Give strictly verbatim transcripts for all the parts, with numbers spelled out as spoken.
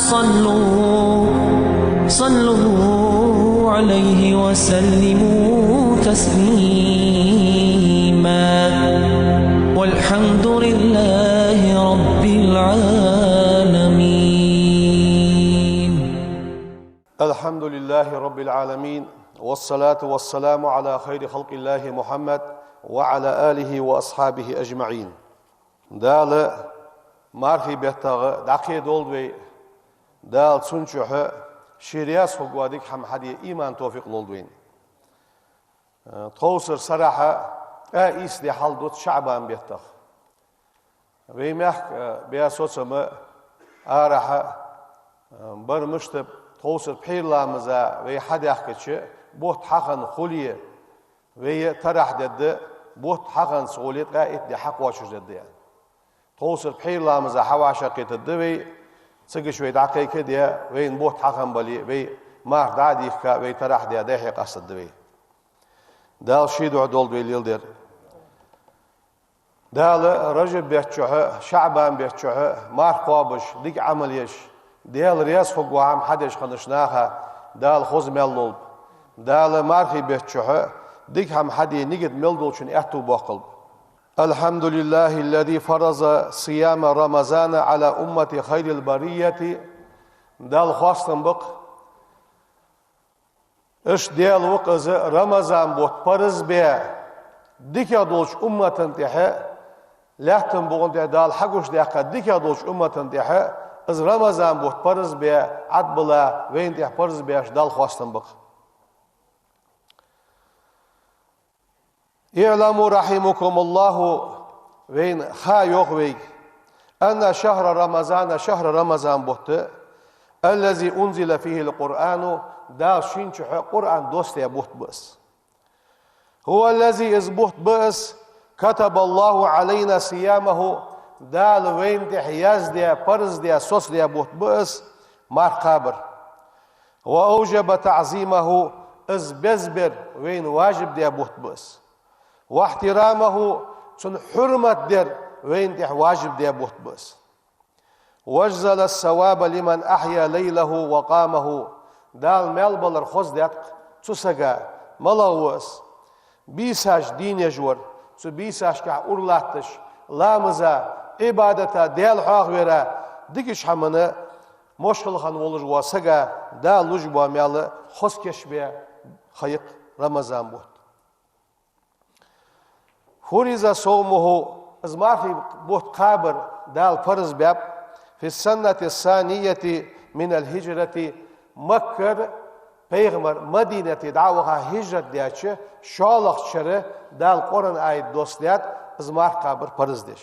صلوا صلوا عليه وسلموا تسليما. والحمد لله رب العالمين. الحمد لله رب العالمين، والصلاة والسلام على خير خلق الله محمد وعلى آله وأصحابه أجمعين. Дала мархий беттагӀа дӀакхийдолда вай, Дала цун чухьа ший раьза хургвола дика хӀама хьаде иман, тофикъ лолда вайна. Тховсара сарахьа ткъаь ийс ди хьалдуц ШаӀбан беттах. Вай мехка беа соцама арахьа, бар мишта, тховсара пхьера ламаза вай хьадаьхкача, бутт хьахинна хуле, вай тарахь дергда, бутт хьахинна ца хуле, ткъаь итт ди хьакхоачаш дергда аьнна. Тховсара пхьера ламаза хьавӀашагӀкхетаргда вай, цига вай дӀакхайкаде, вайна бутт хьахинна бале, вай марха дӀа а дихка, вай тарахь де дӀа-хьа къастаргда вай. Дала ший духьа долда вай леладер. Дала Ражаб бетта чухьа, ШаӀбан бетта чухьа марха кхоабаш, дика Ӏамал еш, Даьла раьза хургвола хӀама хьадеш хиннача наха Дала хоза маьл лулба. Дала мархий бетта чухьа дика хӀама хьаде нигат мел долчун аьттув боаккхалба. الحمد لله الذي فرض صيام رمضان على أمة خير البرية. Дала хоастам ба-кх, иштта Даьла ва-кх из Рамазан бутт парз баь, дикагӀа долча уммата тӀехьа, лаьттан букъа тӀа Дала хьагучадаьккха дикагӀа долча уммата тӀехьа, из Рамазан бутт парз баь, Ӏадбала вайна тӀехьа парз баьча Далла хоастам ба-кх. اعلموا رحمكم الله, вайна ха йоах вайга, أن شهر رمضان, шахьр Рамазан бутт, الذي أنزل فيه القرآن, Дала шийна чухьа Къуръан доссадаь бутт ба из. هو الذي, из бутт ба из, كتب الله علينا صيامه, Дала вайна тӀехьа яздаь, парз даь, соцадаь бутт ба из, марха кхабар. وأوجب تعظيمه, из безбар вайна важиб даь бутт ба из. واحترامه, цун хьурмат дар вайна тӀехьа важиб даь бутт ба из. وأجزل الثواب لمن أحيا ليله وقامه, Дала маьл балар хоза даьд-кх цу сага, малагӀа ва из, бийсаш дийна еш вар, цу бийсашкахь ура латташ, ламаза, Ӏибадата, Даьла хьоахавара, дикача хӀамана мошхал хинна волаш вола сага Дала луш бола маьл хоза кийчбаь ха я-кх Рамазан бутт. فرض صومه, из мархий бутт кхабар Дала парз баьб, في السنة الثانية من الهجرة, Маккара пайхамар Мадинате дӀа а ваха хӀижрат даьча шоллагӀча шера Дала Къуръан аят доссадаьд, из марха кхабар парз деш.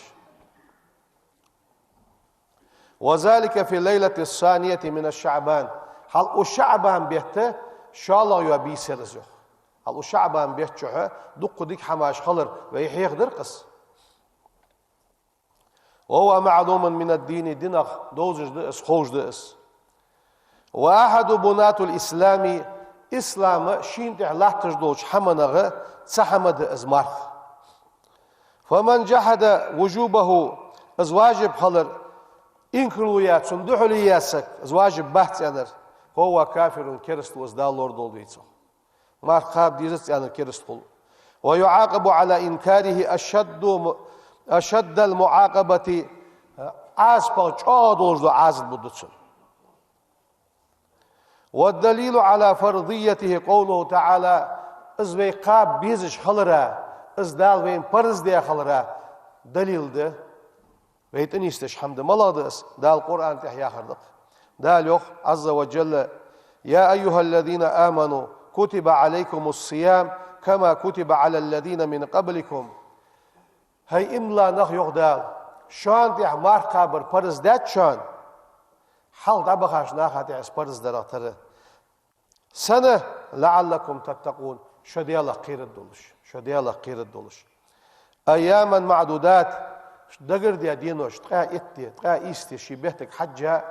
وذلك في الليلة الثانية من شعبان. Хьал укх ШаӀбан бетта шоллагӀа йола бийса яр из, йоах. Хьал укх ШаӀбан бетта чухьа дукха дика хӀамаш хилар вай хьехадар-кх из. وهو معلوم من الدين, динах довзаш да из, ховш да из. وأحد بناة الإسلام, ислама шийна тӀехьа латташ долча хӀаманах цхьа хӀама да из марха. فمن جحد وجوبه, из важиб хилар инкарло яь, цунна духьале яь саг, из важиб бац аьннар, فهو كافر, кераста ва из, Дала лорадолда вай цох. Марха кхаба дезац аьннар кераста хул. ويعاقب على إنكاره أشد أشد المعاقبة, Ӏазапах чӀоагӀа долаш дола Ӏазап лургда цунна. والدليل على فرضيته قوله تعالى, из вай кхаба безаш хилара, из Дала вайна парз даь хилара далил да. Вай тӀанийсдеш хӀама да. МалагӀа да из? Дала Къуръан тӀа яхар да-кх. Дала йоах, عز وجل: يا أيها الذين آمنوا كتب عليكم الصيام كما كتب على الذين من قبلكم. ХӀай иман дилла нах, йоах Дала, шоана тӀехьа марха кхабар парз даьд шоана, хьалха дӀабахача наха тӀехьа из парз дарах тара. Сенна? لعلكم تتقون, шо Даьлах кхераш долаш, шо Даьлах кхераш долаш. أياما معدودات, дагардаь денош, ткъаь итт ди, ткъаь ийс ди ший беттага хьежжа,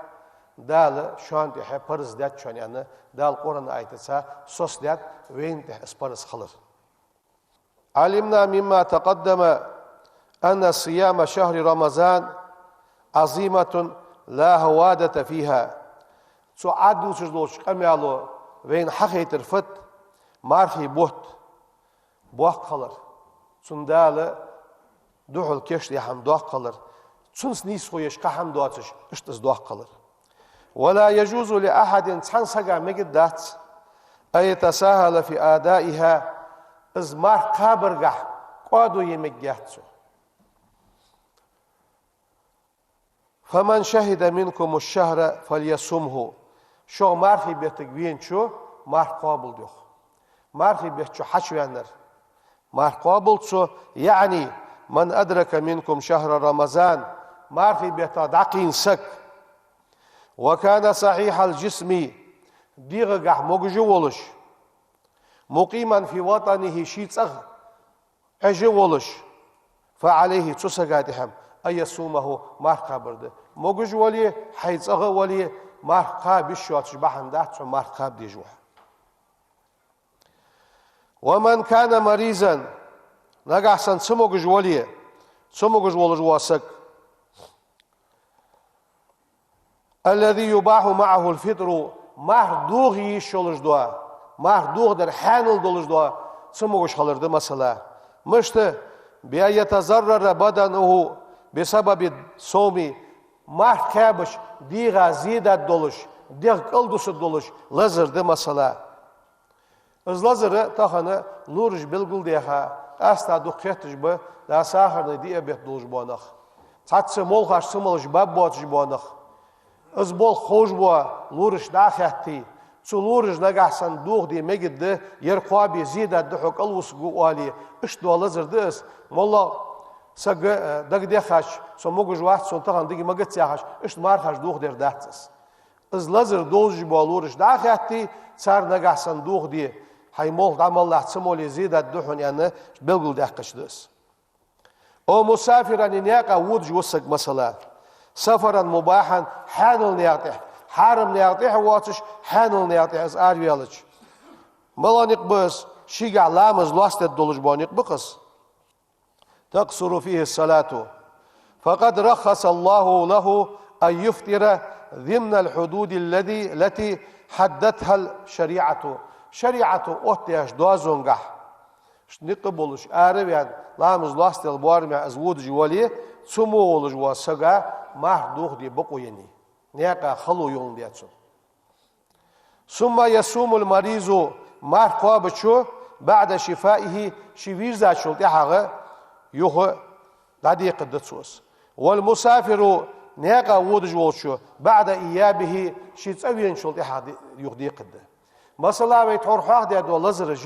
Дала шоана тӀехьа парз даьд шоана аьнна, Дала Къуръан аятаца соцадаьд вайна тӀехьа из парз хилар. علمنا مما تقدم أن صيام شهر رمضان عظيمة لا هوادة فيها. Цо Ӏадувцаш долча къамаьло вайна хьахайтар фуд? Мархий бутт боккха хилар, цунна Дала духьал кийчдаь хӀама доккха хилар, цунца нийсхо еш кхы хӀама доацаш, иштта из доккха хилар. ولا يجوز لأحد, цхьан сага мегаргдац, أن يتساهل في أدائها, из марха кхабаргахьа кӀоадо е мегаргьяц цо. فمن شهد منكم الشهر فليصمه. Шух мархий беттага веначо марха кхоабалда, йоах. Мархий бетта чу хьачувеннар марха кхоабалда цо, يعني من أدرك منكم شهر رمضان, мархий бетта дӀакхийна саг, وكان صحيح الجسم, дегӀагахьа могаш а волаш, مقيما في وطنه, ший цӀагӀа Ӏеш а волаш, فعليه, цу сага тӀехьа, أن يصومه, марха кхабар да. Могаш а вале, хьай цӀагӀа а вале, марха кхаба йиш йоацаш бахьан дац хьона марха кхаба дезаш ва хьо. ومن كان مريضا, нагахьа санна цамогаш вале, цамогаш волаш вола саг, الذي يباح معه الفطر, марха дохаде йиш йолаш дола, марха дохадар хьаьнал долаш дола цамогаш хилар да, масала. Мишта? بأن يتضرر بدنه بسبب الصوم, марха кхаьбача дегӀа зе даргдолаш, дегӀ кӀалдусаргдолаш лазар да, масала. Из лазар тахан лораш белгалдаьха, къаьстта дукха хетташ ба, да, сахарный диабет долаш бола нах. Цхьацца молхаш ца молаш баб боацаш бола нах. Из болх ховш бола лораш дӀа а хаьтте, цу лораша нагахьа санна дохаде мегаргда, ер кхоабе зе даргда хьога, кӀалвусаргва оале, иштта дола лазар да из. МоллагӀа сага, э, дагадеххача, со могаш вац, сона тахан дага магац яхаш, иштта мархаш дохадер дац из. Из лазар долаш бола лораш дӀа а хаьтте, цар нагахьа санна дохаде, хьай молха дӀа моллахь ца моле зе даргда хьона аьнна, белгалдаьккхача да из. أو مسافرا, наькъа водаш вола саг, масала, سفرا مباحا, хьаьнала наькъа тӀа, хьарам наькъа тӀа воацаш, хьаьнала наькъа тӀа из араваьлча. МалагӀа никъ ба из? Шийгахьа ламаз лоацдергдолаш бола никъ ба-кх из. تقصر فيه الصلاة، فقد رخص الله له أن يفطر ضمن الحدود الذي، التي حددتها الشريعة. ШариӀато оттадаьча доазонгахьа, иштта никъ болаш, араваьнна, ламаз лоацдала боараме из водаш вале, цу мо волаш вола сага марха дохаде бокъо еннай. Наькъа хало йоландаь цунна. ثم يصوم المريض, марха кхоабачо, بعد شفائه, ше вийрзачул тӀехьагӀа юха дӀадекхаргда цо из. والمسافر, наькъа водаш волчо, بعد إيابه, ше цӀавеначул тӀехьагӀа де-, юха декхаргда. Масала, вай тхьовра хьоахадаь дола лазараш,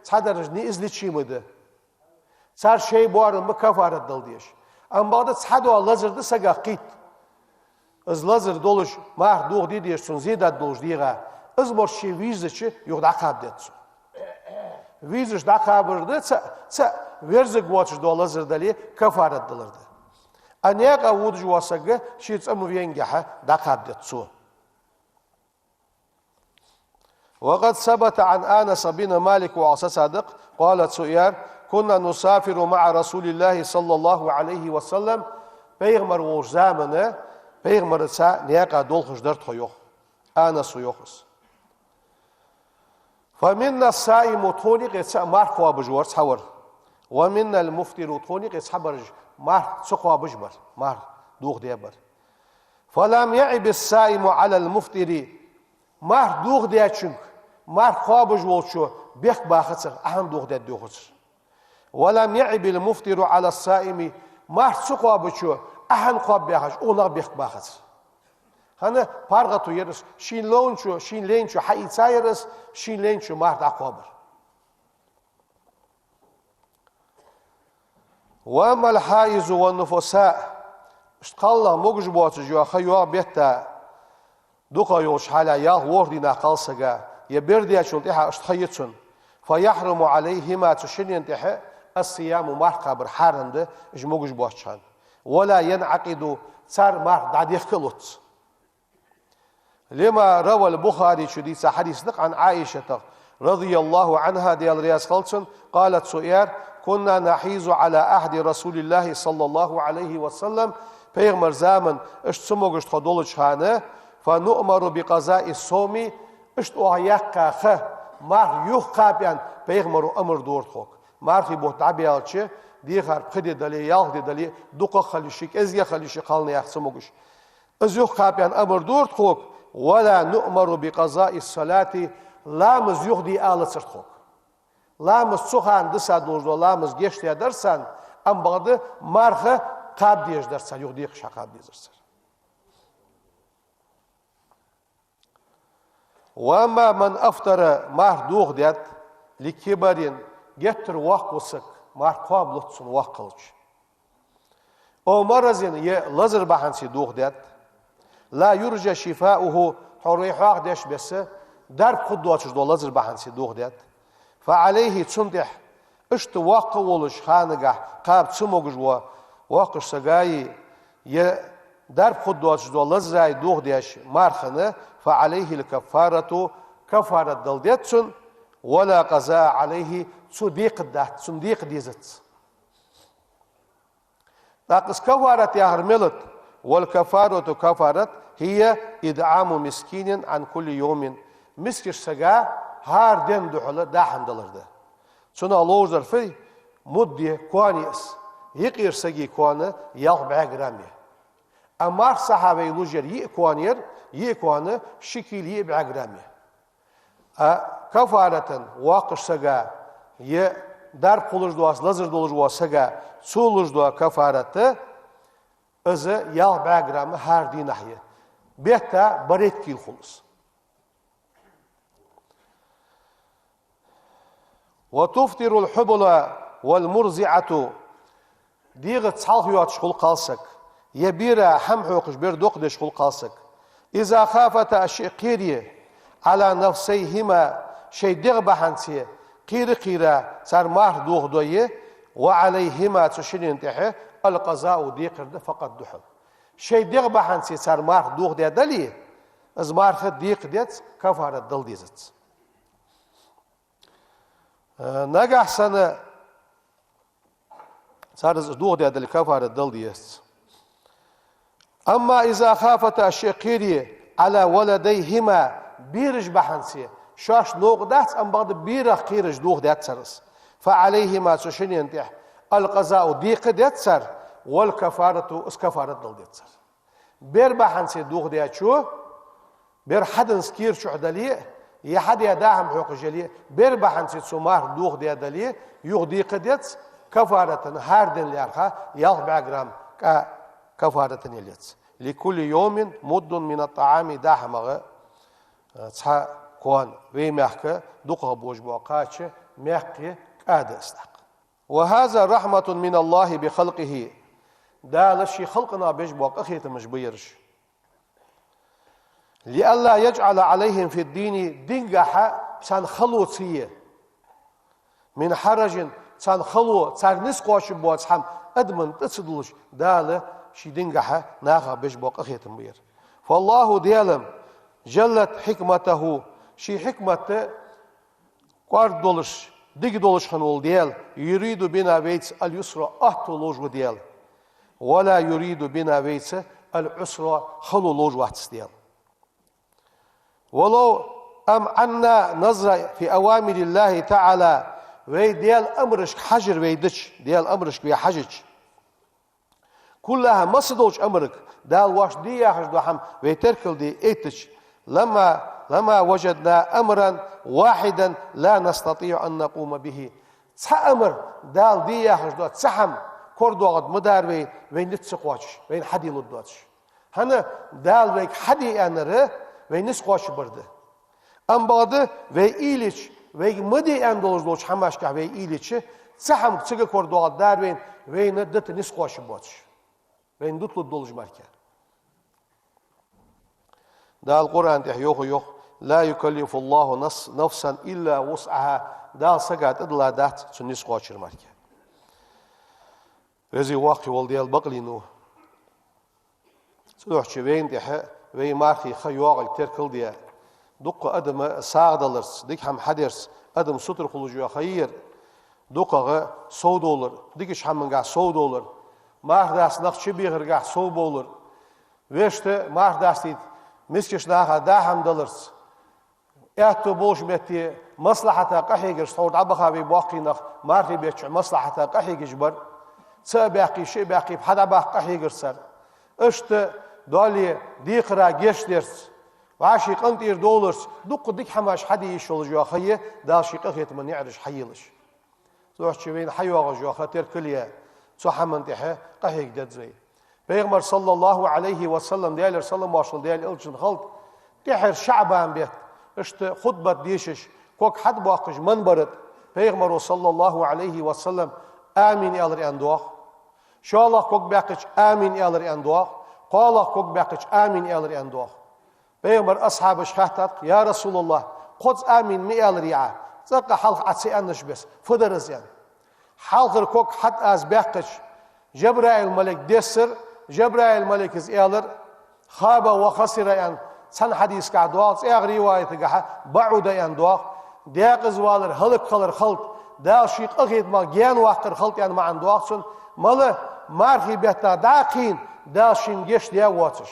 цхьадараш неизлечимы да. Цар шоай боарам ба кафарат дала дезаш. Амма бакъда цхьа дола лазар да сага кхийтта. Из лазар долаш, марха дохаде дезаш, цунна зе даргдолаш дегӀа, из морш ше вийрзача юха дӀакхаба деза цо. Вийрзача дӀакхабар да, цаӀ, цаӀ верзаргвоацаш дола лазар дале, кафарат далар да. А наькъа водаш вола саг ше цӀа ма венгехьа дӀакхаба деза цо. وقد ثبت عن أنس بن مالك, вай сацадакъ, قال, цо аьлар: كنا نسافر مع رسول الله صلى الله عليه وسلم, пайхамар волча заман пайхамарца наькъа долхаш дар тхо, йоах. Анаса йоах из. فمنا الصائم, тхона юкъе цаӀ марха кхоабаш вар, цхьа вар. ومنا المفطر, тхона юкъе цхьабараш марха ца кхоабаш бар, марха дохаде бар. فلم يعب الصائم على المفطر. Марха дохадечунга марха кхоабаш волчо бехк бахацар, Ӏа хӀана дохадергдолаш? ولم يعب المفطر على الصائم. Марха ца кхоабачо Ӏа хӀана кхоаб яхаш, укх наха бехк бахацар. ХӀана? ПаргӀато яр из, шийна ловчо, шийна лайначо хьаийца яр из, шийна лайначо марха дӀакхоабар. وأما الحائض والنفساء, иштта кхалнах, могаш боацаш йола ха йоагӀа бетта, дукха йолча хьале, ялх-ворхӀ дийнахьа кхалсага, е бер даьчул тӀехьагӀа иштта ха я цун, فيحرم عليهما, цу шиннена тӀехьа, الصيام, марха кхабар хьарам да, уж могаш боацача хана. ولا ينعقد, цар марха дӀадехка а луц. لما روى البخاري, чу дийца хьадис да-кх, عن عائشة رضي الله عنها, Даьла раьза хилва цунна, قالت, цо аьлар: كنا نحيض على عهد رسول الله صلى الله عليه وسلم, пайхамара заман иштта цамогаш тхо долча хана, فنؤمر بقضاء الصوم, иштта оаха яьккха ха, марха юха кхаба аьнна, пайхамаро амар дора тхога. Мархий бутт дӀабаьлча, дехар пхи ди дале, ялх ди дале, дукха а хила йиш я, кӀезига а хила йиш я, кхалнарех ца могаш. Из юха кхаба аьнна амар дора тхога, ولا نؤمر بقضاء الصلاة, ламаз юха де алацар тхога. Ламаз цу хана дисса долаш дола ламаз гешт даьдар царна, амма бакъда марха кхаба дезаш дар цар, юха декхаш хьакхаба дезар цар. وأما من أفطر, марха дохадаьд, لكبر, геттара воккха ва саг, марха кхоабалац цунна воккха хилча. أو مرض, е лазар бахьанца дохадаьд, لا يرجى شفاؤه, тхьовра вай хьоахадеш бесса, дарба хургдоацаш дола лазар бахьанца дохадаьд, فعليه, цунна тӀа, иштта воккха волаш ханагахь кхаба ца могаш вола воккхача сага, е дарба хургдоацаш дола лазара дохадеш мархана, فعليه الكفارة, каффарат дала деза цунна, ولا قضاء عليه, цо декхаргдац, цунна декха дезац. ТӀаккха из каффарат яхар мел да? والكفارة, каффарат, هي إطعام مسكين عن كل يوم. Мискача сага хӀара ден духьала даа хӀама далар да. Цунах ловш дар фуй? Мудд я, коа я из. Юкъера сага коа ялх бӀаь грамм я. Амма марха сахьа вай луш яр йиъ коа яр, йиъ коа ши кила йиъ бӀаь грамм я. А каффаратан воккхача сага, е дарба хулаш доаца, лазар долаш вола сага, цо луш дола каффарат, из ялх бӀаь грамм хӀара дийнахьа я. Бетта барайтта кила хул из. وتفطر الحبلى والمرضعة. ДегӀаца хьалха йоацаш хул кхалсаг, е бера хӀама хьокхаш, бер дукха деш хул кхалсаг. إذا خافتا, шиъ кхере, على نفسيهما, шоай дегӀ бахьанца кхера-кхера цар марха дохадой, وعليهما, цу шиннена тӀа, القضاء, декхар да, فقط, духьал. Шоай дегӀ бахьанца цар марха дохадаь дале, из марха декха деза, каффарат дала дезац. Э, нагахь санна цар из дохадаь дале, каффарат дала дезац. أما إذا خافتا, шиъ кхере, على ولديهما, бераш бахьанца, шоашта новкъа дац, амма бакъда берах кхераш дохадаьд цар из, فعليهما, цу шиннена тӀа, القضاء, декха деза цар, والكفارة, из каффарат дала деза цар. Бер бахьанца дохадаьчо, бер хьаденна кера чу дале, е хьадаь даа хӀама хьокхаш яле, бер бахьанца цо марха дохадаь дале, юха декха деза, каффаратан хӀара ден лаьрхӀа ялх бӀаь грамм кӀа каффаратан яле деза. لكل يوم مد من الطعام, даа хӀамах, э, цхьа коа, вай мехка дукхагӀа болаш бола кхача маькх кӀа да из тӀаккха. وهذا رحمة من الله بخلقه. Дала ший халкъах беш бола къахетамаш ба ераш. لئلا يجعل عليهم في الدين, дингахьа царна хало ца е, من حرج, царна хало, цар низ кхоачаш боаца хӀама адамашта тӀа ца дуллаш, Дала ший дингахьа нахах беш бола къахетам ба ер. فالله, Даьла, جلت حكمته, ший хьикмат кӀоарга долаш, дика долаш хинна вола Даьла, يريد بنا, вайца, اليسر, аьттув ловш ва Даьла. ولا يريد بنا, вайца, العسر, хало ловш вац Даьла. ولو أمعنا النظر في أوامر الله تعالى, вай Даьла амарашка хьажар вай дича, Даьла амарашка вай хьажача, كلها, массадолча амарашка, Дала вайна де яхаш дола хӀама вай теркалде эттача, لما، لما وجدنا أمرا واحدا لا نستطيع أن نقوم به. Цхьа амар, Дала де яхаш дола цхьа хӀама корадоагӀаргда ма дарий вай, вай низ ца кхоачаш, вайна хьаде лургдоацаш. ХӀана, Дала вайга хьаде аьннар вай низ кхоачаш бар да. Амма бакъда вай уйла йича, вайга ма де аьнна долаш долча хӀамашкахь вай уйла йича, цхьа хӀама цига корадоагӀаргдар вайна, вайна дита низ кхоачаш боацаш, вайна дита лургдолаш мара. Дала Къуръан тӀа йоах, йоах: لا يكلف الله نفسا إلا وسعها. Дала сага тӀадилла дац цун низ кхоачар мара. Веза-воккха вола Даьла бакълийнав. Цудухьа вайна тӀехьа вай мархий ха йоагӀилга теркалде. Дукха адам сагӀа даларца, дика хӀама хьадарца адам сутара хулаш йола ха я ер. ДукхагӀа совдовлар, дикача хӀамангахь совдовлар, марха даста нах чубехаргахь совбовлар, вешта марха дастийта мискача наха даа хӀама даларца, аьттув болча метте маслахьата къахьегарца, тхьовра дӀабаха вай боккхий нах мархий бетта чухь маслахьата къахьегаш бар, цаӀ баьккхе, шиъ баьккхе, хьадӀабаккха къахьегарца. Иштта Даьла декхара гешт дарца, вӀаший къинтӀера довларца, дукха дика хӀамаш хьаде йиш йолаш йола ха я, Дала ший къахетама наӀараш хьаелаш. Цудухьа вайна хьайоагӀаш йола ха теркал е, цу хӀаман тӀехьа къахьега деза вай. Пайхамара, саллаллахӀу Ӏалайхи ва саллам, Даьлера салам-моаршал хилда Даьла элчана, хилда тӀеххьара ШаӀбан бетта, иштта хутбат дешаш, ког хьатӀабоаккхаш минбара тӀа, Пайхамара, саллаллахӀу Ӏалайхи ва саллам, «Амин» аьлар аьнна доагӀа. ШоллагӀа ког баьккхача «Амин» аьлар аьнна доагӀа. КхоалагӀа ког баьккхача «Амин» аьлар аьнна доагӀа. Пайхамара асхьабаша хаьттад-кх: «Я РасулаллахӀ, кхозза амин ма аьларий Ӏа, цӀаккха хьалха Ӏа ца аьннача беса, фу дар из?» — аьнна. Хьалхара ког хьатӀа аз баьккхача, Жабраил малайк дессар, Жабраил малайка из аьлар, «хаба ва хасира» аьнна, цхьан хьадисагахь доагӀа, цхьан риваятагахь «баӀуда» аьнна доагӀа, декъаза валар, хӀалакхилар хилда, Дала ший къахетамах гаьнаваккхар хилда аьнна маӀан доагӀа цун, мала мархий бетта дӀа а кхийна, Дала шийна гешт даь а воацаш.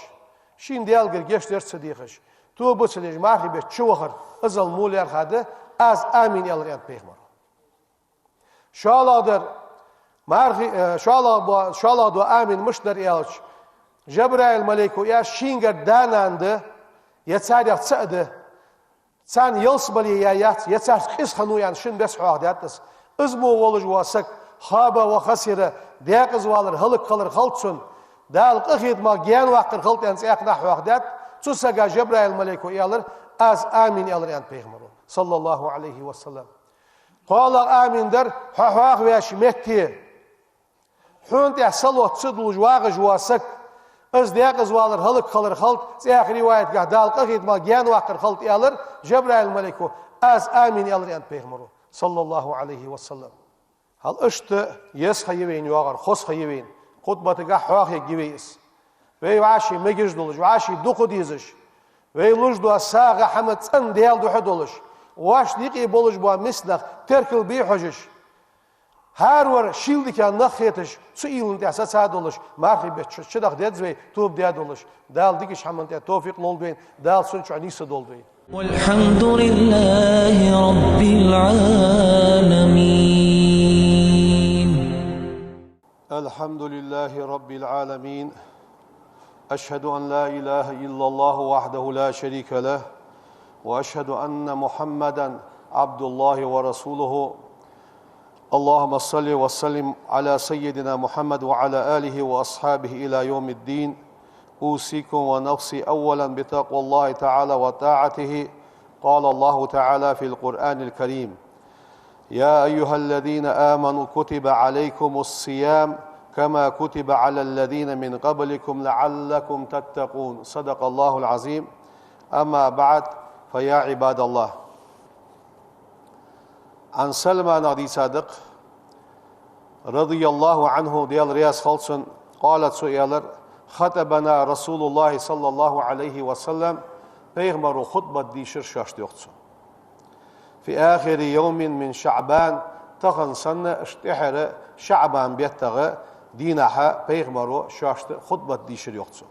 Шийна Даьлагара гешт дар ца дехаш, тоба ца деш, мархий бетта чувахар, иззал мо лаьрхӀа да аз «Амин» аьлар аьнна Пайхамара. ШоллагӀа дар, мархий, э, шоллагӀа бо-, шоллагӀа дола «Амин» мишта дар аьлча, Жабраил малайко аьлар, шийгара да-нана да, е царех цаӀ да, царна ялсмале яь яц, е царца къиза хиннав аьнна шин беса хьоахадаьд из. Из мо волаш вола саг, «хаба ва хасира», декъаза валар, хӀалакхилар хилда цун, Дала къахетамах гаьнаваккхар хилда аьнна цӀаькха а хьоахадаьд, цу сага Жабраил малайко аьлар, аз «Амин» аьлар аьнна Пайхамара, саллаллахӀу Ӏалайхи ва саллам. КхоалагӀа «Амин» дар, хьо хьоахаваьча метте, хьона тӀехьа салот ца дуллаш вагӀаш вола саг, из декъаза валар, хӀалакхилар хилда, цхьан риваятагахь Дала къахетамах гаьнаваккхар хилда аьлар Жабраил малайко, аз «Амин» аьлар аьнна Пайхамара, саллаллахӀу Ӏалайхи ва саллам. Хьал иштта еза ха я вайна йоагӀар, хоза ха я вайна, хутбатагахь хьоахаергья вай из. Вай вӀаший мегаш долаш, вӀаший дукха дезаш, вай луш дола сагӀа, хӀама цӀена Даьла духьа долаш, вӀашта юкъе болаш бола миска нах теркал бе хьожаш, хӀаравар шийла дикагӀа нах хеташ, цу уйлан тӀа саца долаш, мархий бетта чу-, чудаха деза вай, тоба даь долаш. Дала дикача хӀаман тӀа товфикъ лолда вайна, Дала цун чу нийса долда вай. والحمد لله رب العالمين. الحمد لله رب العالمين. أشهد أن لا إله إلا الله وحده لا شريك له، وأشهد أن محمدا عبد الله ورسوله. اللهم صل وسلم على سيدنا محمد وعلى آله وأصحابه إلى يوم الدين. أوصيكم ونفسي أولا بتقوى الله تعالى وطاعته. قال الله تعالى في القرآن الكريم: يا أيها الذين آمنوا كتب عليكم الصيام كما كتب على الذين من قبلكم لعلكم تتقون. صدق الله العظيم. أما بعد، فيا عباد الله. عن سلمان، дийцад-кх, رضي الله عنه, Даьла раьза хилва цунна, قال, цо аьлар: خطبنا رسول الله صلى الله عليه وسلم, Пайхамара хутбат дийшар шоашта, йоах цо. في آخر يوم من شعبان, тахан санна иштта тӀеххьара ШаӀбан беттагӀа дийнахьа Пайхамара шоашта хутбат дийшар, йоах цо.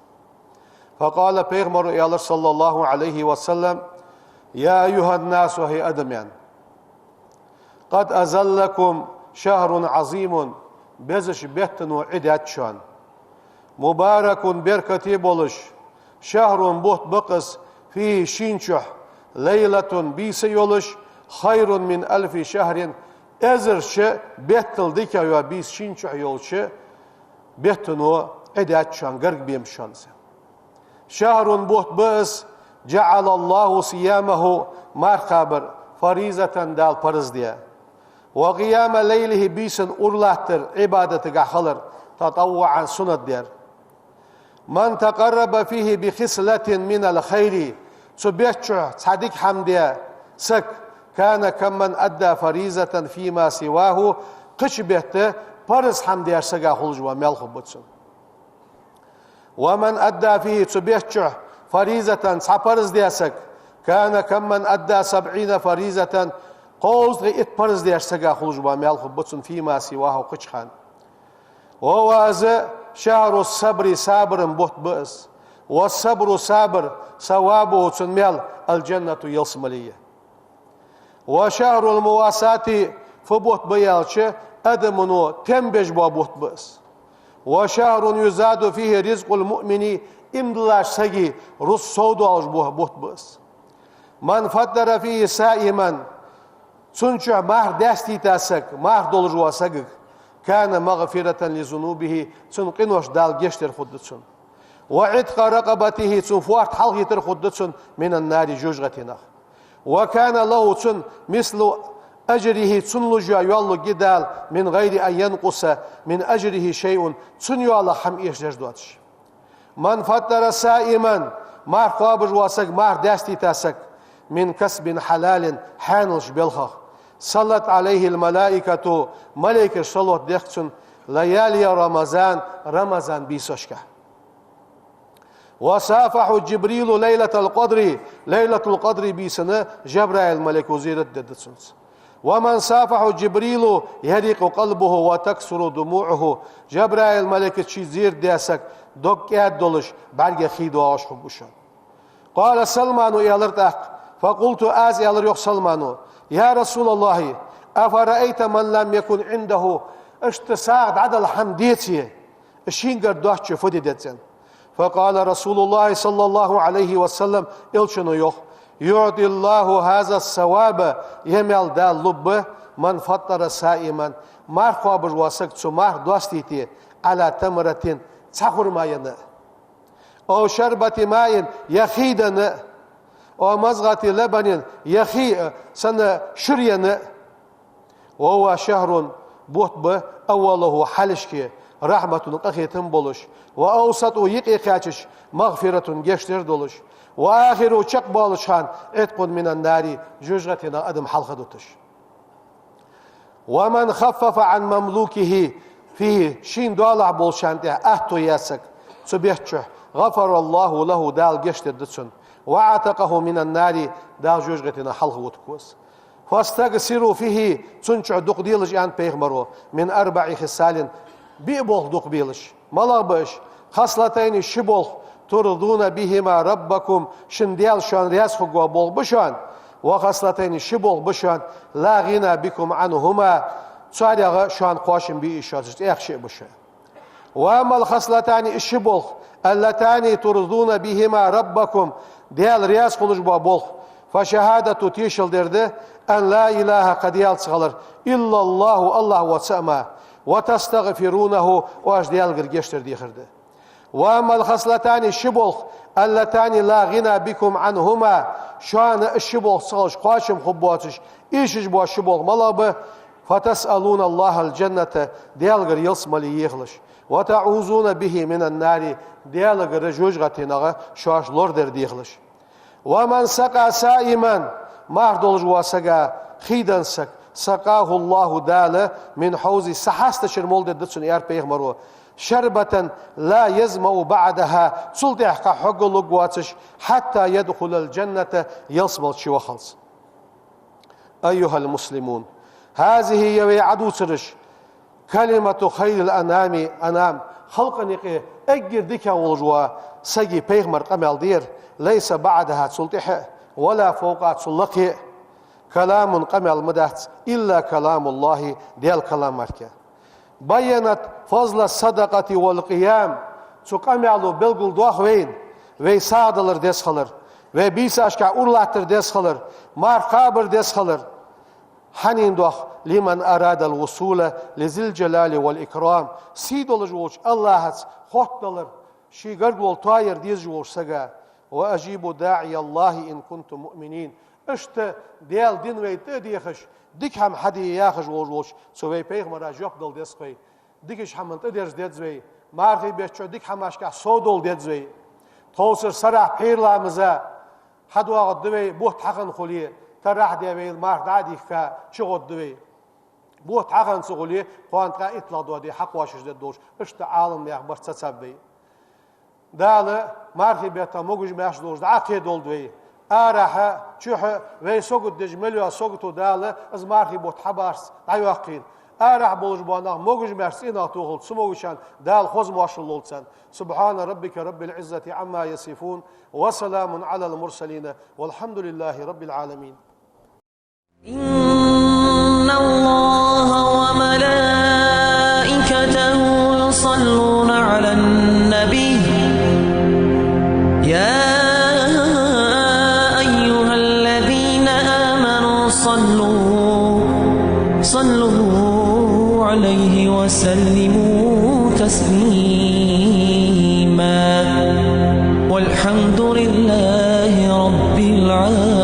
فقال, Пайхамара аьлар, صلى الله عليه وسلم: يا أيها الناس, хӀай адамаш, قد أظلكم شهر عظيم, безача беттано Ӏи даьд шоана. مبارك, беркате болаш, شهر, бутт ба-кх из, فيه, шийна чухь, ليلة, бийса йолаш, خير من ألف شهر, эзарча беттал дикагӀа йола бийса шийна чухь йолча беттано Ӏи даьд шоана, гарга бе-м шоана из. شهر, бутт ба из, جعل الله صيامه, марха кхабар, فريضة, Дала парз даь, وقيام ليله, бийсан уралаттар, Ӏибадатагахь хилар, تطوعا, суннат даьр. من تقرب فيه بخصلة من الخير, цу бетта чухь цхьа дика хӀама даь саг, كان كمن أدى فريضة فيما سواه, кхыча бетта парз хӀама даьча сага хулаш бола маьл хургба цунна. ومن أدى فيه, цу бетта чухь, فريضة, цхьа парз даь саг, كان كمن أدى سبعين فريضة, кхузткъеи итт парз даьча сага хулаш бола маьл хургба цунна, فيما سواه, кхыча хана. وهو, из, شهر الصبر, сабаран бутт ба из. والصبر сабар, ثوابه цун маьл, الجنة ялсмале я. وشهر المواساة фу бутт ба аьлча, адамо тем беш бола бутт ба из. وشهر يزاد فيه رزق المؤمن иман долча сага рузкъа сов долаш бола бутт ба из. من فطر فيه صائما цун чу марха даьстийта саг, марха долаш вола сагага, كان مغفرة لذنوبه цун къинош Дала гешт дар хургда цунна. وعتق رقبته цун фоарт хьалхайтар хургда цунна من النار жожагӀатенах. وكان له цунна مثل أجره цунна луш йола ял лургья Дала من غير أن ينقص من أجره شيء цун ялах хӀама эшадеш доацаш. من فطر صائما марха кхоабаш вола саг, марха даьстийта саг, من كسب حلال хьаьналча балхах, صلت عليه الملائكة малейкаш салот деш да цунна ليالي رمضان рамазан бийсашка. وصافحه جبريل ليلة القدر лайлатуль-къадр бийсана Жабраил малейко зерат дергда цунца. ومن صافحه جبريل يرق قلبه وتكثر دموعه Жабраил малейкаца ший зерат даь саг дог кӀаьда долаш, бӀаргех хий доагӀаш хургва шоана. قال سلمان аьлар тӀаккха, فقلت аз аьлар, йоах Салмано: يا رسول الله أفرأيت من لم يكن عنده иштта сагӀа дӀадала хӀама деце, шийгара доацачо фу де деза аьнна. فقال رسول الله صلى الله عليه وسلم элчано йоах: يعطي الله هذا الثواب ер маьл Дала лургба من فطر صائما марха кхоабаш вола саг цу марха доастийте على تمرة цхьа хурма енна, أو شربة ماء е хий денна, أو مضغة لبن е хий, цхьа шура енна. وهو شهر бутт ба أوله хьалхашка رحمة къахетам болаш, وأوسطه юкъе кхаьчача مغفرة гешт дар долаш, وآخره чакхбоалача хана عتق من النار жожагӀатенах адам хьалхадуташ. ومن خفف عن مملوكه فيه шийна доалахьа болчарна тӀа аьттув яь саг цу бетта чу غفر الله له Дала гешт дергда цунна, وأعتقه من النار Дала жожагӀатенах хьалхавутаргва из. فاستكثروا فيه цун чу дукха делаш, аьннад пайхамаро, من أربع خصال биъ болх дукха белаш. МалагӀа ба уж? خصلتين ши болх, ترضون بهما ربكم шун Даьла шоана раьза хургвола болх ба шоана, وخصلتين ши болх ба шоана, لا غنى بكم عنهما царех шоана кхоачам бе йиш йоацаш, тӀех шиъ ба шоана. وأما الخصلتان из ши болх, اللتان ترضون بهما ربكم Даьла раьза хулаш бола болх, فشهادة тешал дар да, أن لا إله кхы Даьла ца хилар, إلا الله АллахӀ воацар мара, وتستغفرونه оаш Даьлагара гешт дар дехар да. وأما الخصلتان ши болх, اللتان لا غنى بكم عنهما шоана из ши болх ца хилча кхоачам хургбоацаш, эшаш бола ши болх малагӀа ба? فتسألون الله الجنة Даьлагара ялсмале ехалаш, وتعوذون به من النار Даьлагара жожагӀатенах шоаш лорадар дехалаш. ومن سقى صائما марха долаш вола сага хий денна саг, سقاه الله Дала من حوضي са хьастачара молдергда цунна, аьлар пайхамаро, شربة لا يظمأ بعدها цул тӀехьагӀа кхы хьогга лургвоацаш, حتى يدخل الجنة ялсмале чувахалца. أيها المسلمون هذه ер вай Ӏадувцараш كلمة خير الأنام أنام халкъа юкъе эггара дикагӀа волаш вола сага пайхамара къамаьл да ер, ليس بعدها цул тӀехьа а, ولا فوقها цул лакхе а. كلام къамаьл ма дац, إلا كلام الله Даьла калам мара. بينت فضل الصدقة والقيام цу къамаьло белгалдоах вайна вай сагӀа далар деза хилар, вай бийсашка уралаттар деза хилар, марха кхабар деза хилар. Хьанна доах? لمن أراد الوصول لذي الجلال والإكرام сий долаш волча АллахӀаца хоттадалар, ший гаргало тоаяр дезаш волча сага. وأجيبوا داعي الله إن كنتم مؤمنين иштта Даьла дина вай тӀа а дехаш, дика хӀама хьаде яхаш волаш волча цу вай пайхамара жоп дала деза вай. Дикача хӀаман тӀадерза деза вай, мархий бетта чу дика хӀамашка совдовла деза вай. Тховсара сарахьа пхьера ламаза хьадоагӀаргда вай, бутт хьахинна хуле, тарахь де вай марха дӀа а дихка, чугӀоргда вай. Бутт хьахинна ца хуле, кхоана ткъаь иттлагӀа доаде хьакхоачашдергдолаш, иштта Ӏаламнаьха барт цацаб вай. Дала мархий бетта могаш-маьрша долаш дӀа а кхедолда вай. Арахьа, чухьа вай сагот деш мел йола сагото Дала из мархий бутт хьабарца дӀайоаккхийла. Арахьа болаш бола нах могаш-маьрша цӀенах тохалда, цу мо висачарна Дала хоза моаршал лолда царна. سبحان ربك رب العزة عما يصفون، وسلام على المرسلين، والحمد لله رب العالمين. إن الله وملائكته يصلون على النبي، يا أيها الذين آمنوا صلوا، صلوا عليه وسلموا تسليما. والحمد لله رب العالمين.